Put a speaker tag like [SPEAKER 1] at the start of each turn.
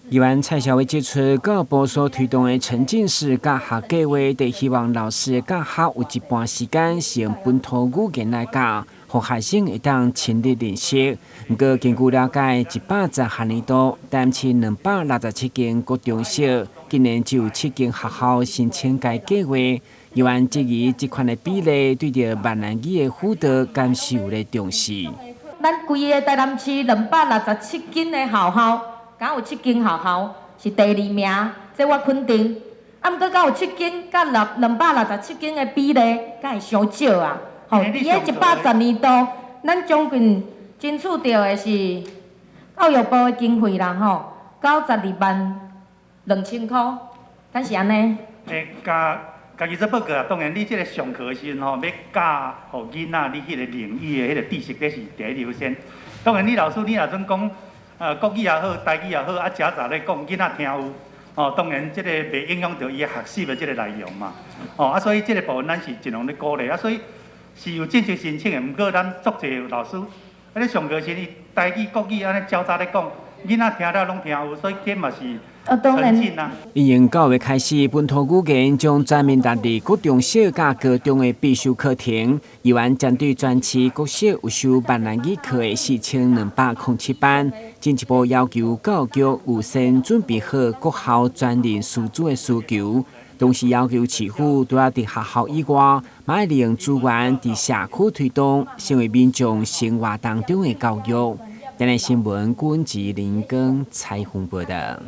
[SPEAKER 1] 議員蔡蕭偉指出，教育部所推動的沉浸式教學計劃，就希望老師教學有一半時間是用本土語言來教，予學生會當深入認識。毋過根據了解，110學年度，台南市267間國中小，今年只有7間學校申請該計劃。議員質疑這款的比例對著閩南語的輔導，敢是有咧重視？
[SPEAKER 2] 咱規个台南市267間的學校，敢有七間學校是第二名，這我肯定。啊，毋過敢有七間，佮267間的比例，敢會傷少啊？吼，佇咧110年度，咱將近爭取著的是教育部的經費啦，吼，92萬2千箍，敢是按呢？
[SPEAKER 3] 欸，共家己做報告啊，當然你這个上課時陣吼，欲教予囡仔你彼个領域的彼个知識，這是第一優先。當然，你老師你若準講，國語也好，台語也好，啊，夾雜咧講，囡仔聽有，吼，當然這个袂影響著伊學習的這个內容嘛，吼，啊，所以這个部分咱是盡量咧鼓勵，啊，所以是有正式申請的，毋過咱足濟老師，啊，咧上課時伊台語、國語按呢交雜咧講，囡仔聽了攏聽有，所以這嘛是。
[SPEAKER 2] 啊，當然。
[SPEAKER 1] 因應9月開始，本土語言將全面納入國中小佮高中的必修課程。議員針對全市國小有修閩南語課的4207班，進一步要求教育局預先準備好國校專任師資的需求，同時要求市府除了佇學校以外，嘛愛利用資源佇社區推動，成為民眾生活當中的教育。電視新聞，郭文吉、林庚採訪報導。